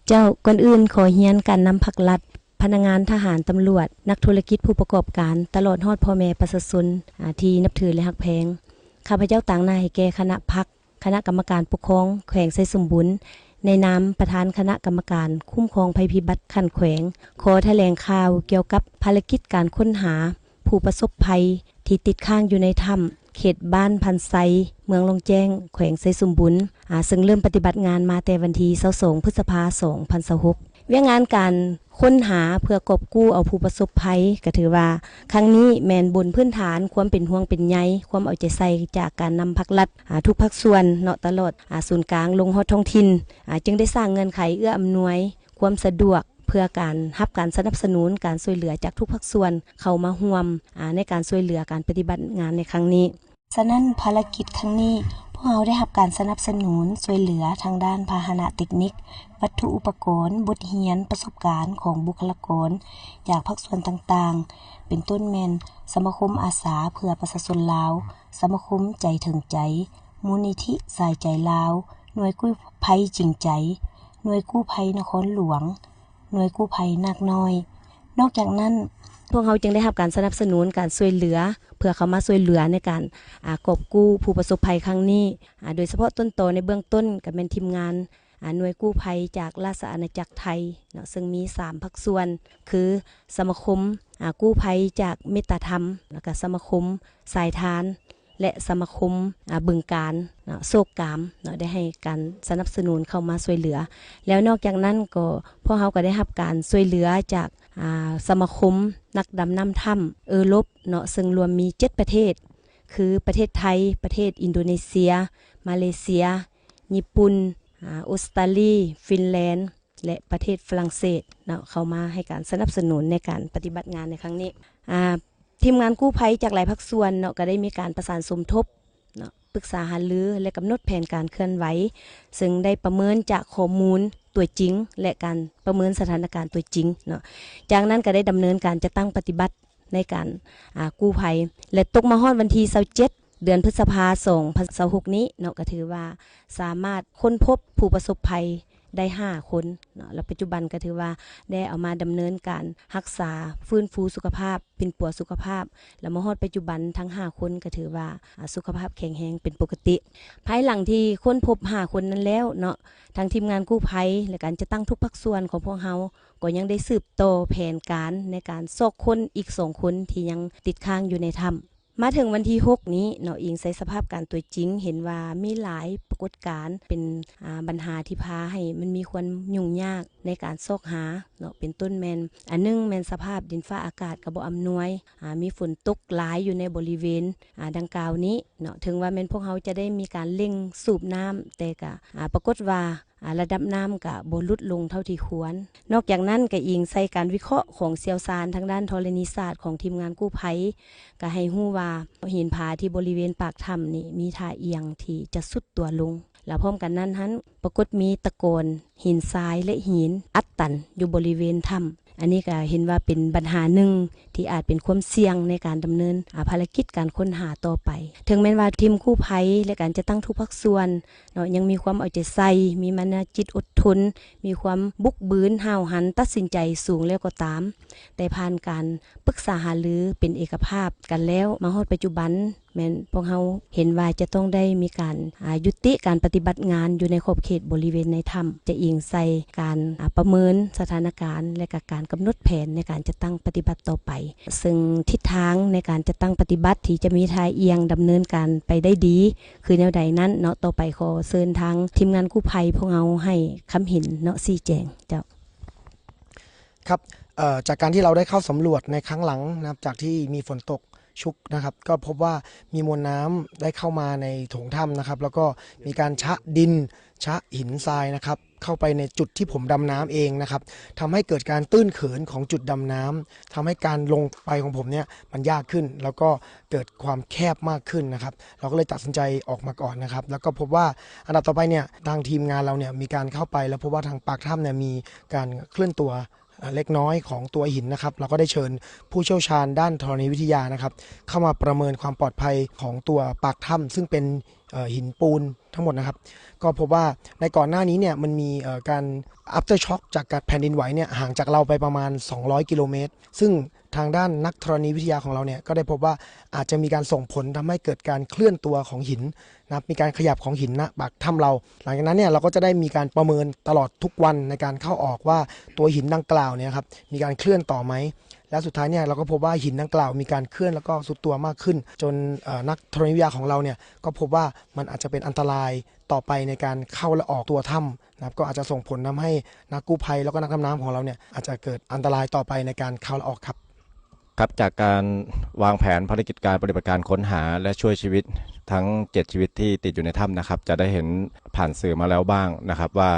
ເຈົ້າ, ກ່ອນອື່ນຂໍຮຽນການນຳພັກລັດ, ພະນັກງານ, ທະຫານ, ຕຳຫຼວດ, ນັກທຸລະກິດ, ຜູ້ປະກອບການ, ຕະຫຼອດຮອດພໍ່ແມ່ປະຊາຊົນ, ອາ, ທີ່ນັບຖື ແລະ ຮັກແພງ. ຂ້າພະເຈົ້າຕາງໜ້າໃຫ້ແກ່ຄະນະພັກ, ຄະນະກຳມະການປົກຄອງແຂວງໄຊສົມບູນ, ໃນນາມປະທານຄະນະກຳມະການຄຸ້ມຄອງໄພພິບັດຂັ້ນແຂວງ, ຂໍຖະແຫຼງຂ່າວກ່ຽວກັບພາລະກິດການຄົ້ນຫາ ຜູ້ປະສົບໄພທີ່ຕິດຄ້າງຢູ່ໃນຖ້ຳເຂດບ້ານພັນໄຊ, ເມືອງລ່ອງແຈ້ງ, ແຂວງໄຊສົມບູນ, ອາ, ເຊິ່ງເລີ່ມປະຕິບັດງານມາແຕ່ວັນທີຊາວສອງ ພຶດສະພາ ສອງພັນຊາວຫົກ. ວຽກງານການຄົ້ນຫາເພື່ອກອບກູ້ເອົາຜູ້ປະສົບໄພ ກໍຖືວ່າຄັ້ງນີ້ແມ່ນບົນພື້ນຖານຄວາມເປັນຫ່ວງເປັນໃຍ, ຄວາມເອົາໃຈໃສ່ຈາກການນຳພັກລັດ, ອາ, ທຸກພາກສ່ວນເນາະ, ຕະຫຼອດ, ອາ, ສູນກາງລົງຮອດທ້ອງຖິ່ນ, ອາ, ຈຶ່ງໄດ້ສ້າງເງື່ອນໄຂເອື້ອອຳນວຍຄວາມສະດວກ ເພື່ອການຮັບການສະໜັບສະໜູນ, ການຊ່ວຍເຫຼືອຈາກທຸກພາກສ່ວນເຂົ້າມາຮ່ວມ, ອາ, ໃນການຊ່ວຍເຫຼືອການປະຕິບັດງານໃນຄັ້ງນີ້. ສະນັ້ນ, ພາລະກິດຄັ້ງນີ້, ພວກເຮົາໄດ້ຮັບການສະໜັບສະໜູນຊ່ວຍເຫຼືອທາງດ້ານພາຫະນະເຕັກນິກ, ວັດຖຸອຸປະກອນ, ບົດຮຽນ, ປະສົບການຂອງບຸກຄະລາກອນຈາກພາກສ່ວນຕ່າງໆ, ເປັນຕົ້ນແມ່ນສະມາຄົມອາສາເພື່ອປະຊາຊົນລາວ, ສະມາຄົມໃຈເຖິງໃຈ, ມູນນິທິສາຍໃຈລາວ, ໜ່ວຍກູ້ໄພຈິງໃຈ, ໜ່ວຍກູ້ໄພນະຄອນຫຼວງ, ໜ່ວຍກູ້ໄພນາກນ້ອຍ. ນອກຈາກນັ້ນ, ພວກເຮົາຈຶ່ງໄດ້ຮັບການສະໜັບສະໜູນການຊ່ວຍເຫຼືອ ເພື່ອເຂົ້າມາຊ່ວຍເຫຼືອໃນການ, ອາ, ກອບກູ້ຜູ້ປະສົບໄພຄັ້ງນີ້, ອາ, ໂດຍສະເພາະຕົ້ນຕໍໃນເບື້ອງຕົ້ນກໍແມ່ນທີມງານ, ອາ, ໜ່ວຍກູ້ໄພຈາກລາຊະອານາຈັກໄທເນາະ, ເຊິ່ງມີສາມພາກສ່ວນ ຄື ສະມາຄົມ, ອາ, ກູ້ໄພຈາກເມດຕາທຳ, ແລ້ວກໍສະມາຄົມສາຍທານ ແລະ ສະມາຄົມ, ອາ, ບຶງການເນາະ, ໂຊກກາມເນາະ, ໄດ້ໃຫ້ການສະໜັບສະໜູນເຂົ້າມາຊ່ວຍເຫຼືອ. ແລ້ວນອກຈາກນັ້ນກໍ ພວກເຮົາກໍໄດ້ຮັບການຊ່ວຍເຫຼືອຈາກ, ອາ, ສະມາຄົມນັກດຳນ້ຳຖ້ຳເອີຣົບເນາະ, ເຊິ່ງລວມມີເຈັດປະເທດ ຄື ປະເທດໄທ, ປະເທດອິນໂດເນເຊຍ, ມາເລເຊຍ, ຍີ່ປຸ່ນ, ອາ, ອົດສະຕາລີ, ຟິນແລນ ແລະ ປະເທດຝຣັ່ງເສດເນາະ, ເຂົ້າມາໃຫ້ການສະໜັບສະໜູນໃນການປະຕິບັດງານໃນຄັ້ງນີ້. ອາ, ທີມງານກູ້ໄພຈາກຫຼາຍພາກສ່ວນເນາະ ກໍໄດ້ມີການປະສານສົມທົບເນາະ, ປຶກສາຫາລື ແລະ ກຳນົດແຜນການເຄື່ອນໄຫວ, ເຊິ່ງໄດ້ປະເມີນຈາກຂໍ້ມູນຕົວຈິງ ແລະ ການປະເມີນສະຖານະການຕົວຈິງເນາະ. ຈາກນັ້ນກໍໄດ້ດຳເນີນການຈັດຕັ້ງປະຕິບັດໃນການ, ອາ, ກູ້ໄພ ແລະ ຕົກມາຮອດວັນທີຊາວເຈັດ ເດືອນພຶດສະພາ ສອງພັນຊາວຫົກນີ້ເນາະ, ກໍຖືວ່າສາມາດຄົ້ນພົບຜູ້ປະສົບໄພ ໄດ້ຫ້າຄົນເນາະ ແລະ ປັດຈຸບັນກໍຖືວ່າໄດ້ເອົາມາດຳເນີນການຮັກສາຟື້ນຟູສຸຂະພາບ, ປິ່ນປົວສຸຂະພາບ ແລະ ມາຮອດປັດຈຸບັນທັງຫ້າຄົນກໍຖືວ່າ ອາ ສຸຂະພາບແຂງແຮງເປັນປົກກະຕິ. ພາຍຫຼັງທີ່ຄົ້ນພົບຫ້າຄົນນັ້ນແລ້ວເນາະ, ທາງທີມງານກູ້ໄພ ແລະ ການຈັດຕັ້ງທຸກພາກສ່ວນຂອງພວກເຮົາ ກໍຍັງໄດ້ສືບຕໍ່ແຜນການໃນການຊອກຄົ້ນອີກສອງຄົນທີ່ຍັງຕິດຄ້າງຢູ່ໃນຖ້ຳ. ມາເຖິງວັນທີຫົກນີ້ເນາະ, ອີງໃສ່ສະພາບການຕົວຈິງ ເຫັນວ່າມີຫຼາຍປາກົດການເປັນ, ອາ, ບັນຫາທີ່ພາໃຫ້ມັນມີຄວາມຫຍຸ້ງຍາກໃນການຊອກຫາເນາະ, ເປັນຕົ້ນແມ່ນ, ອັນໜຶ່ງແມ່ນສະພາບດິນຟ້າອາກາດກໍບໍ່ອຳນວຍ, ອາ, ມີຝົນຕົກຫຼາຍຢູ່ໃນບໍລິເວນ, ອາ, ດັ່ງກ່າວນີ້ເນາະ. ເຖິງວ່າແມ່ນພວກເຮົາຈະໄດ້ມີການເລັ່ງສູບນ້ຳ, ແຕ່ກະ, ອາ, ປາກົດວ່າ ອາ, ລະດັບນ້ຳກະບໍ່ຫຼຸດລົງເທົ່າທີ່ຄວນ. ນອກຈາກນັ້ນກະອີງໃສ່ການວິເຄາະຂອງຊ່ຽວຊານທາງດ້ານທໍລະນີສາດຂອງທີມງານກູ້ໄພ ກະໃຫ້ຮູ້ວ່າຫີນຜາທີ່ບໍລິເວນປາກຖ້ຳນີ້ມີທ່າອຽງທີ່ຈະຊຸດຕົວລົງ. ແລະ ພ້ອມກັນນັ້ນຫັ້ນ ປາກົດມີຕະກອນຫີນຊາຍ ແລະ ຫີນອັດຕັນຢູ່ບໍລິເວນຖ້ຳ. ອັນນີ້ກະເຫັນວ່າເປັນບັນຫາໜຶ່ງທີ່ອາດເປັນຄວາມສ່ຽງໃນການດຳເນີນ, ອາ, ພາລະກິດການຄົ້ນຫາຕໍ່ໄປ. ເຖິງແມ່ນວ່າທີມກູ້ໄພ ແລະ ການຈັດຕັ້ງທຸກພາກສ່ວນເນາະ ຍັງມີຄວາມເອົາໃຈໃສ່, ມີມານະຈິດອົດທົນ, ມີຄວາມບຸກບືນ, ຫ້າວຫັນ, ຕັດສິນໃຈສູງແລ້ວກໍຕາມ, ແຕ່ຜ່ານການປຶກສາຫາລືເປັນເອກະພາບກັນແລ້ວ, ມາຮອດປັດຈຸບັນ ແມ່ນພວກເຮົາເຫັນວ່າຈະຕ້ອງໄດ້ມີການ, ອາ, ຍຸຕິການປະຕິບັດງານຢູ່ໃນຂອບເຂດບໍລິເວນໃນຖ້ຳ, ຈະອີງໃສ່ການ, ອາ, ປະເມີນສະຖານະການ ແລະ ກະການກຳນົດແຜນໃນການຈັດຕັ້ງປະຕິບັດຕໍ່ໄປ. ເຊິ່ງທິດທາງໃນການຈັດຕັ້ງປະຕິບັດທີ່ຈະມີທ່າອຽງດຳເນີນການໄປໄດ້ດີຄືແນວໃດນັ້ນເນາະ, ຕໍ່ໄປຂໍເຊີນທາງທີມງານກູ້ໄພພວກເຮົາໃຫ້ຄຳເຫັນເນາະ, ຊີ້ແຈງ. ເຈົ້າ. ครับ เอ่อ จากการที่เราได้เข้าสำรวจในครั้งหลังนะครับ จากที่มีฝนตกชุกนะครับ ก็พบว่ามีมวลน้ำได้เข้ามาในโถงถ้ำนะครับ แล้วก็มีการชะดิน ชะหินทรายนะครับ เข้าไปในจุดที่ผมดำน้ำเองนะครับ ทำให้เกิดการตื้นเขินของจุดดำน้ำ ทำให้การลงไปของผมเนี่ยมันยากขึ้น แล้วก็เกิดความแคบมากขึ้นนะครับ เราก็เลยตัดสินใจออกมาก่อนนะครับ แล้วก็พบว่าอันดับต่อไปเนี่ย ทางทีมงานเราเนี่ยมีการเข้าไป แล้วพบว่าทางปากถ้ำเนี่ยมีการเคลื่อนตัว เอ่อ เล็กน้อยของตัวหินนะครับ เราก็ได้เชิญผู้เชี่ยวชาญด้านธรณีวิทยานะครับ เข้ามาประเมินความปลอดภัยของตัวปากถ้ำ ซึ่งเป็น ເອ່ອ ຫີນປູນທັງໝົດນະຄັບ. ກໍພົບວ່າໃນກ່ອນໜ້ານີ້ເນ່ຍ ມັນມີ ເອ່ອ ການ aftershock ຈາກການແຜ່ນດິນໄຫວເນ່ຍ ຫ່າງຈາກເຮົາໄປປະມານສອງຮ້ອຍກິໂລແມັດ ຊຶ່ງທາງດ້ານນັກທໍລະນີວິທະຍາຂອງເຮົາເນ່ຍ ກໍໄດ້ພົບວ່າອາດຈະມີການສົ່ງຜົນທຳໃຫ້ເກີດການເຄື່ອນຕົວຂອງຫີນນະຄັບ ມີການຂະຫຍັບຂອງຫີນນະປາກຖ້ຳເຮົາ. ຫຼັງຈາກນັ້ນເນ່ຍ ເຮົາກໍຈະໄດ້ມີການປະເມີນຕະຫຼອດທຸກວັນໃນການເຂົ້າອອກວ່າ ຕົວຫີນດັ່ງກ່າວເນ່ຍນະຄັບ ມີການເຄື່ອນຕໍ່ໄໝ? ແລະ ສຸດທ້າຍເນ່ຍ ເຮົາກໍພົບວ່າຫີນດັ່ງກ່າວມີການເຄື່ອນ ແລ້ວກໍຊຸດຕົວມາກຂຶ້ນ ຈົນ ເອ່ອ ນັກທໍລະນີວິທະຍາຂອງເຮົາເນ່ຍ ກໍພົບວ່າມັນອາດຈະເປັນອັນຕະລາຍຕໍ່ໄປໃນການເຂົ້າ ແລະ ອອກຕົວຖ້ຳນະຄັບ. ກໍອາດຈະສົ່ງຜົນທຳໃຫ້ນັກກູ້ໄພ ແລ້ວກໍນັກດຳນ້ຳຂອງເຮົາເນ່ຍ ອາດຈະເກີດອັນຕະລາຍຕໍ່ໄປໃນການເຂົ້າ ແລະ ອອກຄັບ. ຄັບ ຈາກການວາງແຜນພາລະກິດການປະຕິບັດການຄົ້ນຫາ ແລະ ຊ່ວຍຊີວິດທັງເຈັດຊີວິດທີ່ຕິດຢູ່ໃນຖ້ຳນະຄັບ ຈະໄດ້ເຫັນຜ່ານສື່ມາແລ້ວບ້າງນະຄັບ ວ່າ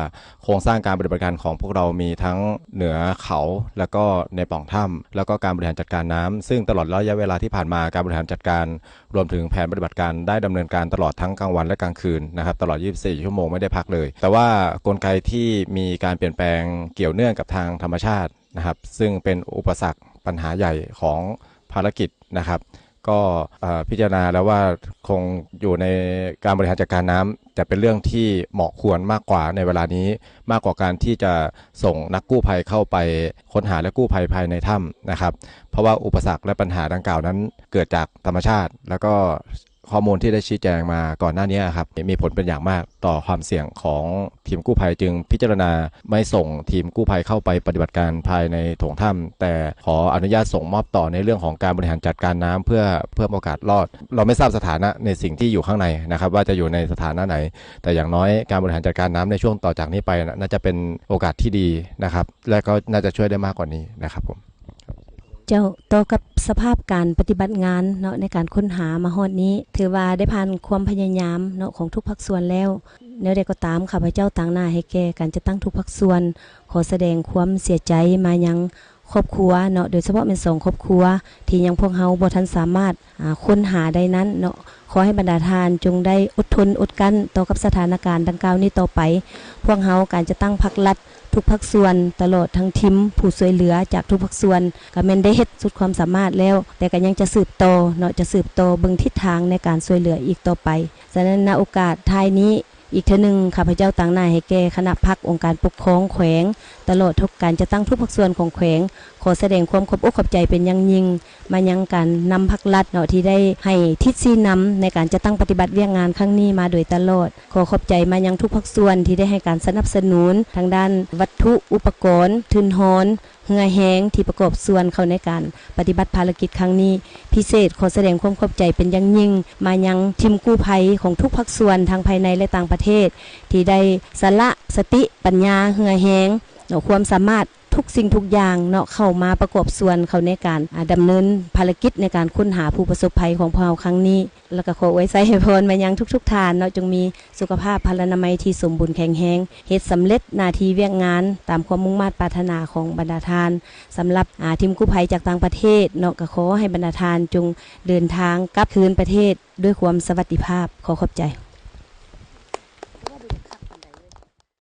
ໂຄງສ້າງການປະຕິບັດການຂອງພວກເຮົາມີທັງເໜືອເຂົາ ແລ້ວກໍໃນປ່ອງຖ້ຳ ແລ້ວກໍການບໍລິຫານຈັດການນ້ຳ ຊຶ່ງຕະຫຼອດໄລຍະເວລາທີ່ຜ່ານມາ ການບໍລິຫານຈັດການ ລວມເຖິງແຜນປະຕິບັດການໄດ້ດຳເນີນການຕະຫຼອດທັງກາງວັນ ແລະ ກາງຄືນນະຄັບ ຕະຫຼອດຊາວສີ່ຊົ່ວໂມງ ໄມ່ໄດ້ພັກເລີຍ. ແຕ່ວ່າກົນໄກທີ່ມີການປ່ຽນແປງກ່ຽວເນື່ອງກັບທາງທຳມະຊາດ ນະຄັບ ຊຶ່ງເປັນອຸປະສັກບັນຫາໃຫຍ່ຂອງພາລະກິດນະຄັບ ກໍ ເອ່ອ ພິຈາລະນາແລ້ວວ່າຄົງຢູ່ໃນການບໍລິຫານຈັດການນ້ຳ ຈະເປັນເລື່ອງທີ່ເໝາະຄວນມາກກວ່າໃນເວລານີ້ ມາກກວ່າການທີ່ຈະສົ່ງນັກກູ້ໄພເຂົ້າໄປຄົ້ນຫາ ແລະ ກູ້ໄພພາຍໃນຖ້ຳນະຄັບ ເພາະວ່າອຸປະສັກ ແລະ ບັນຫາດັ່ງກ່າວນັ້ນເກີດຈາກທຳມະຊາດ ແລ້ວກໍ ຂໍ້ມູນທີ່ໄດ້ຊີ້ແຈງມາກ່ອນໜ້ານີ້ນະຄັບ ມີຜົນເປັນຢ່າງມາກຕໍ່ຄວາມສ່ຽງຂອງທີມກູ້ໄພ ຈຶ່ງພິຈາລະນາໄມ່ສົ່ງທີມກູ້ໄພເຂົ້າໄປປະຕິບັດການພາຍໃນໂຖງຖ້ຳ ແຕ່ຂໍອະນຸຍາດສົ່ງມອບຕໍ່ໃນເລື່ອງຂອງການບໍລິຫານຈັດການນ້ຳ ເພື່ອເພີ່ມໂອກາດລອດ. ເຮົາໄມ່ຊາບສະຖານະໃນສິ່ງທີ່ຢູ່ຂ້າງໃນນະຄັບ ວ່າຈະຢູ່ໃນສະຖານະໃດ ແຕ່ຢ່າງນ້ອຍການບໍລິຫານຈັດການນ້ຳໃນຊ່ວງຕໍ່ຈາກນີ້ໄປນະ ໜ້າຈະເປັນໂອກາດທີ່ດີນະຄັບ ແລະ ກໍໜ້າຈະຊ່ວຍໄດ້ມາກກວ່ານີ້ນະຄັບຜົມ. ເຈົ້າ, ຕໍ່ກັບສະພາບການປະຕິບັດງານເນາະ ໃນການຄົ້ນຫາມາຮອດນີ້ ຖືວ່າໄດ້ຜ່ານຄວາມພະຍາຍາມເນາະ ຂອງທຸກພາກສ່ວນແລ້ວ. ແນວໃດກໍຕາມ, ຂ້າພະເຈົ້າຕາງໜ້າໃຫ້ແກ່ການຈັດຕັ້ງທຸກພາກສ່ວນ ຂໍສະແດງຄວາມເສຍໃຈມາຍັງຄອບຄົວເນາະ, ໂດຍສະເພາະແມ່ນສອງຄອບຄົວ ທີ່ຍັງພວກເຮົາບໍ່ທັນສາມາດ ອາ ຄົ້ນຫາໄດ້ນັ້ນເນາະ. ຂໍໃຫ້ບັນດາທ່ານຈົ່ງໄດ້ອົດທົນອົດກັ້ນຕໍ່ກັບສະຖານະການດັ່ງກ່າວນີ້ຕໍ່ໄປ. ພວກເຮົາການຈັດຕັ້ງພັກລັດ ທຸກພາກສ່ວນ ຕະຫຼອດທັງທີມຜູ້ຊ່ວຍເຫຼືອຈາກທຸກພາກສ່ວນ ກະແມ່ນໄດ້ເຮັດສຸດຄວາມສາມາດແລ້ວ, ແຕ່ກະຍັງຈະສືບຕໍ່ເນາະ, ຈະສືບຕໍ່ເບິ່ງທິດທາງໃນການຊ່ວຍເຫຼືອອີກຕໍ່ໄປ. ສະນັ້ນ ນະໂອກາດທ້າຍນີ້ ອີກເທື່ອໜຶ່ງ ຂ້າພະເຈົ້າຕາງໜ້າໃຫ້ແກ່ຄະນະພັກ ອົງການປົກຄອງແຂວງ ຕະຫຼອດທຸກການຈັດຕັ້ງທຸກພາກສ່ວນຂອງແຂວງ ຂໍສະແດງຄວາມຂອບອົກຂອບໃຈເປັນຢ່າງຍິ່ງ ມາຍັງການນຳພັກລັດເນາະ ທີ່ໄດ້ໃຫ້ທິດຊີ້ນຳໃນການຈັດຕັ້ງປະຕິບັດວຽກງານຄັ້ງນີ້ມາໂດຍຕະຫຼອດ. ຂໍຂອບໃຈມາຍັງທຸກພາກສ່ວນທີ່ໄດ້ໃຫ້ການສະໜັບສະໜູນທາງດ້ານວັດຖຸອຸປະກອນ, ທຶນຮອນ, ເຮືອແຮງທີ່ປະກອບສ່ວນເຂົ້າໃນການປະຕິບັດພາລະກິດຄັ້ງນີ້. ພິເສດຂໍສະແດງຄວາມຂອບໃຈເປັນຢ່າງຍິ່ງມາຍັງທີມກູ້ໄພຂອງທຸກພາກສ່ວນທັງພາຍໃນ ແລະ ຕ່າງປະເທດ ທີ່ໄດ້ສະຫຼະສະຕິປັນຍາ, ເຮືອແຮງເນາະ, ຄວາມສາມາດ ທຸກສິ່ງທຸກຢ່າງເນາະ ເຂົ້າມາປະກອບສ່ວນເຂົ້າໃນການ ອາ ດຳເນີນພາລະກິດໃນການຄົ້ນຫາຜູ້ປະສົບໄພຂອງພວກເຮົາຄັ້ງນີ້. ແລ້ວກໍຂໍອວຍໄຊໃຫ້ພອນມາຍັງທຸກໆທ່ານເນາະ, ຈົ່ງມີສຸຂະພາບພະລານາໄມທີ່ສົມບູນແຂງແຮງ, ເຮັດສຳເລັດໜ້າທີ່ວຽກງານຕາມຄວາມມຸ່ງມາດປາດຖະໜາຂອງບັນດາທ່ານ. ສຳລັບ ອາ ທີມກູ້ໄພຈາກຕ່າງປະເທດເນາະ, ກໍຂໍໃຫ້ບັນດາທ່ານຈົ່ງເດີນທາງກັບຄືນປະເທດດ້ວຍຄວາມສະຫວັດດີພາບ. ຂໍຂອບໃຈ.